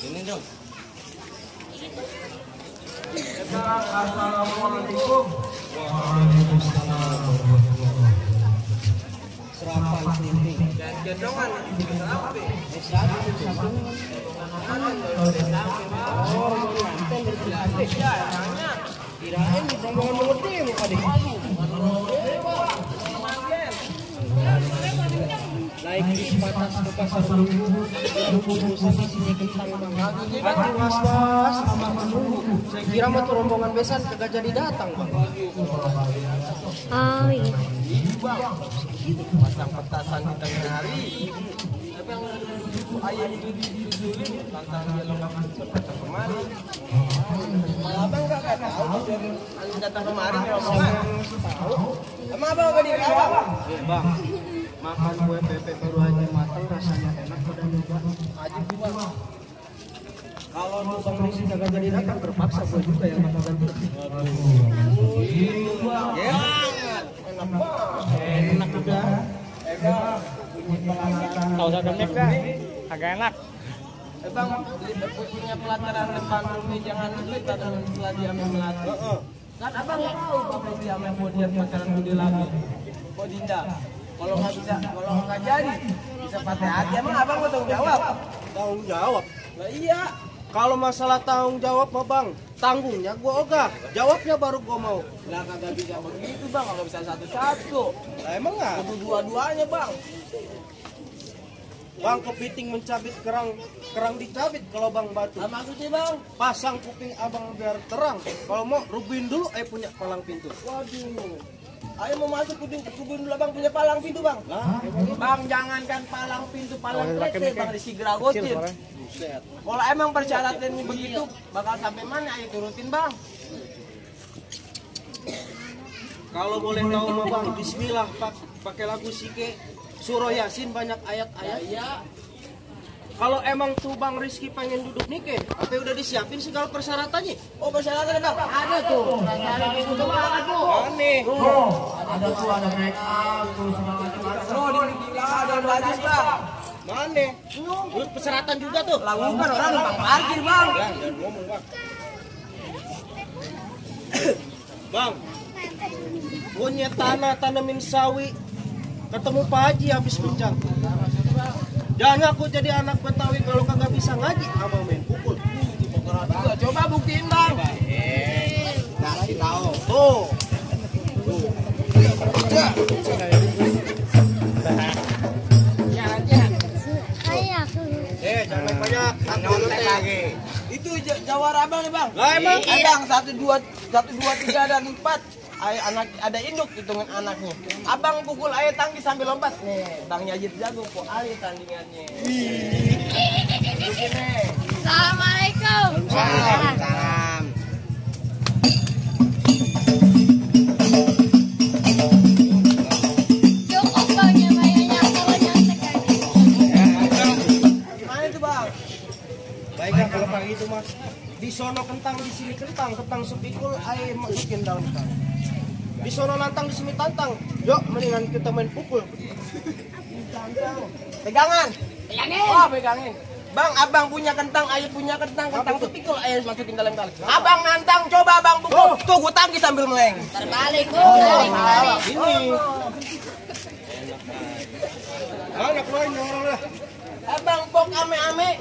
Ini dong. Assalamualaikum. Serapan sini. Gendongan berapa, Be? Kirain di rombongan mengerti muka deh. Naik di batas ke pasar Minggu, sama sini kentang bang. Aku was-was sama menunggu. Saya kira mah tuh rombongan besan kagak jadi datang bang. Oh iya. Bang, pasang petasan di tengah hari. Tapi yang ayam itu dijulin, tantang dia lompat datang kemari. Abang nggak tahu, anda datang kemari rombongan. Emang abang nggak dikawal? Bang, makan kue pepek baru aja matang, rasanya enak pada nyoba. Ajib bang. Kalau bang Risi kagak jadi datang, terpaksa gue juga yang makan ganti. Gitu bang. Ya, enak banget. Enak udah. Enak. Tahu sagamnya kan? Agak enak. Bang, punya pelataran depan rumah jangan duit atau setelah dia melatih. Kan abang nggak tahu kalau dia mau dia pacaran bude lagi. Kok Dinda? Kalau nggak bisa, kalau nggak jadi, bisa patah hati. Emang abang mau tanggung jawab? Tanggung jawab? Nah iya. Kalau masalah tanggung jawab mah bang, tanggungnya gua ogah, jawabnya baru gua mau. Lah kagak bisa begitu bang, kalau bisa satu-satu. Nah emang nggak? Kudu dua-duanya bang. Bang kepiting mencabit kerang dicabit kalau bang batu. Nah, maksudnya bang? Pasang kuping abang biar terang. Kalau mau rubuhin dulu, punya palang pintu. Waduh. Ayo mau masuk kubin dulu bang punya palang pintu bang. Nah, bang jangankan palang pintu, palang trete bang disigragotin. Kalau emang persyaratannya begitu, bakal sampai mana? Ayo turutin bang. Kalau boleh tahu mah bang, Bismillah pakai lagu Sike. Surah Yasin banyak ayat-ayat. Ya. Kalau emang tuh Bang Rizky pengen duduk nikah, apa udah disiapin segala persyaratannya? Oh persyaratan bang? Ada tuh. Persyaratan itu mana tuh? Aneh. Ada tuh, ada make up tuh segala macam. Oh di ada baju bang. Mana? Terus persyaratan juga tuh. Lah bukan orang numpang parkir bang. Jangan ngomong bang. Bang, punya tanah tanamin sawi. Ketemu Pak Haji habis pinjam. Jangan aku jadi anak Betawi kalau kagak bisa ngaji, abang main pukul. Coba buktiin bang. Kasih tahu. Tuh. Jangan banyak. Lagi. Itu jawara abang nih bang. Lah emang abang 1 2 3 dan 4. Anak ada induk hitungan anaknya. Abang pukul ayah tangki sambil lompat. Nih, Bang Yajid jago kok ali tandingannya. Assalamualaikum. Waalaikumsalam. Cukup bang ya bayarnya kalau nyontek aja. Gimana itu bang? Baiklah kalau pagi itu mas. Di sono kentang, di sini kentang sepikul ayah masukin dalam kentang. Di sono nantang, di sini tantang. Yuk, mendingan kita main pukul. Pegangan. Pegangin. Oh, pegangin. Bang, abang punya kentang, ayah punya kentang sepikul, ayah masukin dalam tali. Abang nantang, coba abang pukul. Tuh, gue tangki sambil meleng. Terbalik. Ini. Mana keluarin orang lah. Abang pok ame-ame.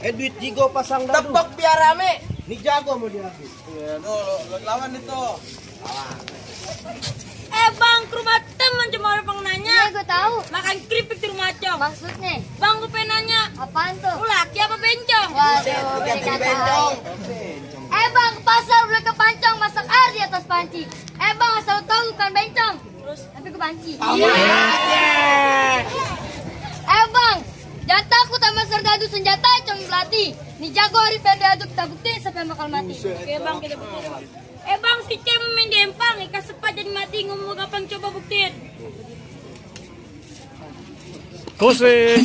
Duit jigo pasang dadu. Tepok biar rame. Ini jago mau dihabis. Iya, tuh, lawan itu. Bang, ke rumah teman cuma ada pengenanya. Iya, gue tahu. Makan keripik di rumah Cong. Maksudnya? Bang, gue pengen nanya. Apaan tuh? Lu laki apa bencong? Waduh, bencong. Bang, ke pasar beli ke pancong, masak air di atas panci. Bang, asal tahu bukan bencong. Terus? Tapi ke panci. Bang, jangan takut sama serdadu senjata Cong Belati. Nih jago hari pada aduk kita buktiin sampai bakal mati. Oke bang, kita buktiin. Bang, si cewek main gempang, ikas sepat jadi mati, ngomong gampang, coba buktiin. Kusik.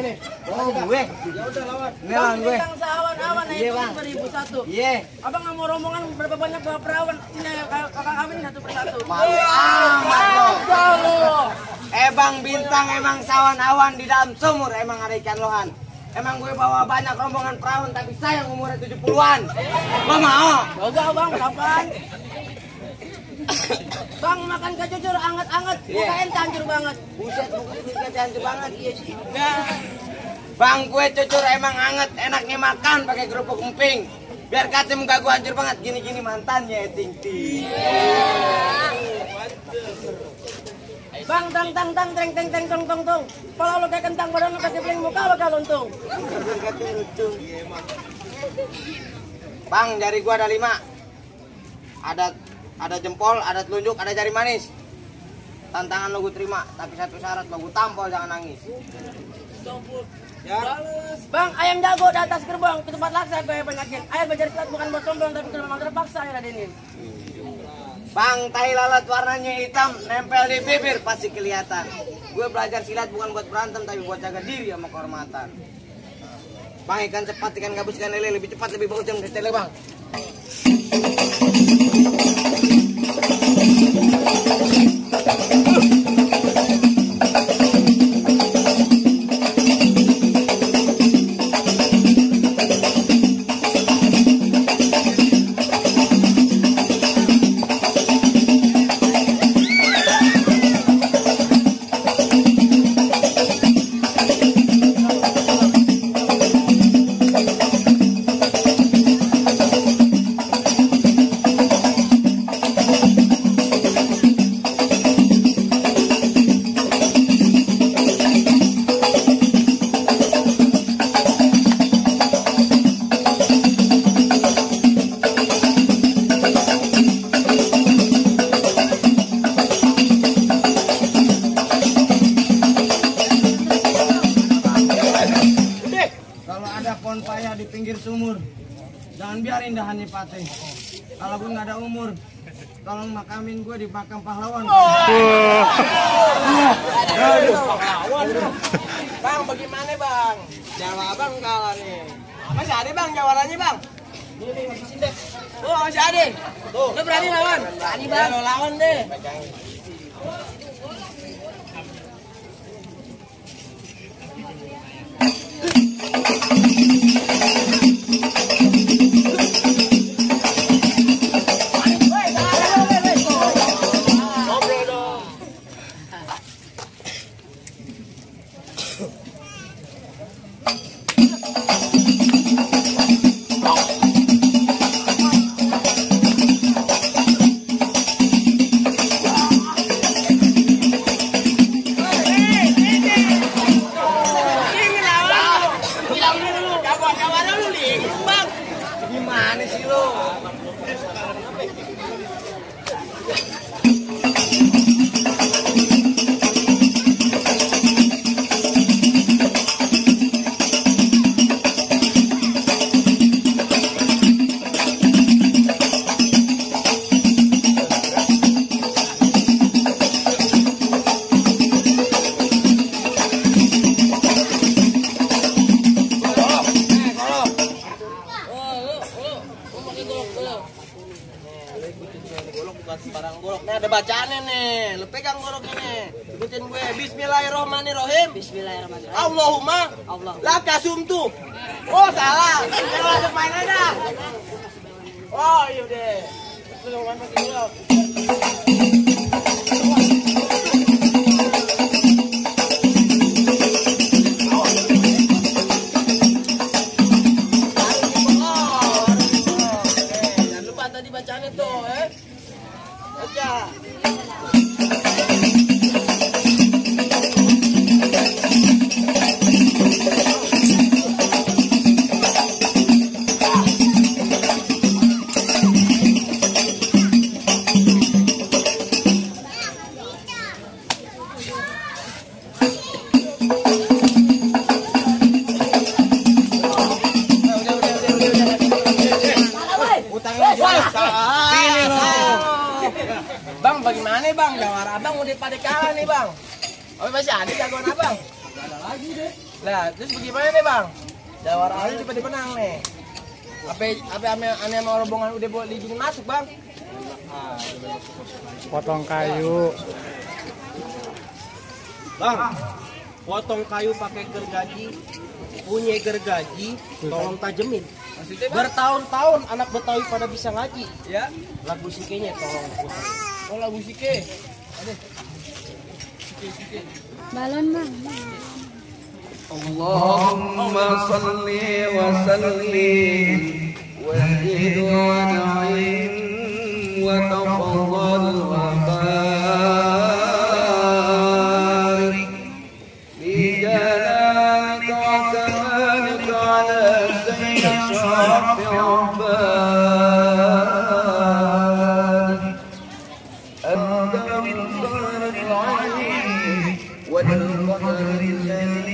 nih. Oh, gue. Ya udah lawan. Ini lawan gue. Bintang seawan-awan Iya, Bang. 2001. Iya. Abang nggak mau rombongan berapa banyak bawa perawan? Ini kakak kawin satu persatu. Amat lo. Bang Bintang emang sawan awan di dalam sumur emang ada ikan lohan. Emang gue bawa banyak rombongan perawan tapi sayang umurnya 70-an. Lo mau? Enggak bang, kapan? Bang makan kecucur anget-anget, muka ente hancur banget. Buset, muka kita hancur banget. Iya sih. Bang, kue cucur emang anget, enaknya makan pakai kerupuk emping. Biar kata muka gue hancur banget, gini-gini mantannya ting-ting. Bang, tang tang tang teng teng teng tong tong tong. Kalau lo kayak kentang badan lo kasih bling muka bakal untung. Bang, jari gua ada 5. Ada jempol, ada telunjuk, ada jari manis. Tantangan lo gue terima, tapi satu syarat lo gue tampol, jangan nangis. Ya. Bang, ayam jago di atas gerbang, ke tempat laksa gue penyakin. Ayam belajar silat bukan buat sombong, tapi kalau memang terpaksa ya radenin. Bang, tai lalat warnanya hitam, nempel di bibir pasti kelihatan. Gue belajar silat bukan buat berantem, tapi buat jaga diri sama kehormatan. Bang, ikan cepat, ikan gabus, ikan lele, lebih cepat, lebih bagus dari tele, bang. Di pinggir sumur, jangan biarin dahannya patah. Kalau gue nggak ada umur, tolong makamin gue di makam pahlawan. Bang, bagaimana bang? Jawa abang kalah nih. Masih ada bang jawarannya bang? Ini masih sindek. Oh masih ada. Tuh. Lo berani lawan? Berani bang. Ya, lo lawan deh. Gimana sih lo? Nah, ada bacaannya nih. Lu pegang golok ini. Ikutin gue. Bismillahirrahmanirrahim. Bismillahirrahmanirrahim. Allahumma. Allah. Laka sumtu. Oh, salah. Kita langsung main aja. Oh, iya deh. Lu main pakai golok. Jangan lupa tadi bacaannya tuh, Baca. Bang, bagaimana bang? Jawara abang udah pada kalah nih bang. Oh masih ada jagoan abang? Gak ada lagi deh. Lah, terus bagaimana nih bang? Jawara aja tiba menang nih. Apa ane mau rombongan udah boleh izin masuk bang? Potong kayu. Bang, potong kayu pakai gergaji, punya gergaji, tolong tajemin. Bertahun-tahun anak Betawi pada bisa ngaji. Ya. Lagu sikenya tolong. Oh lagu sike. Ada. Sike. Balon bang. Allahumma salli wa sallim wa zid wa na'im wa tafaddal wa barik bi jalalika wa kamalika ala sayyidi syarafi ubad anta min khairil alim wa al-qadaril jalil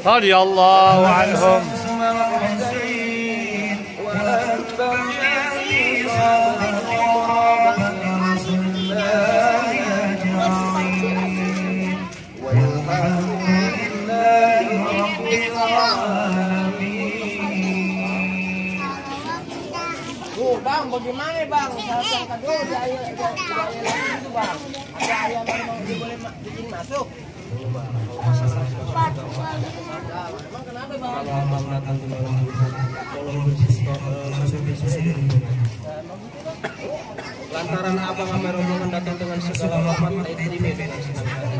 Radhiyallahu anhum. Bang, bagaimana bang? Saat yang kedua di ayat itu bang. Ada ayat yang boleh bikin masuk. Emang kenapa bang? Kalau abang datang ke dalam tolong lantaran abang sama rombongan datang dengan segala hormat, saya terima dengan senang hati.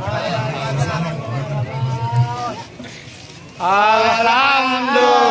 Alhamdulillah.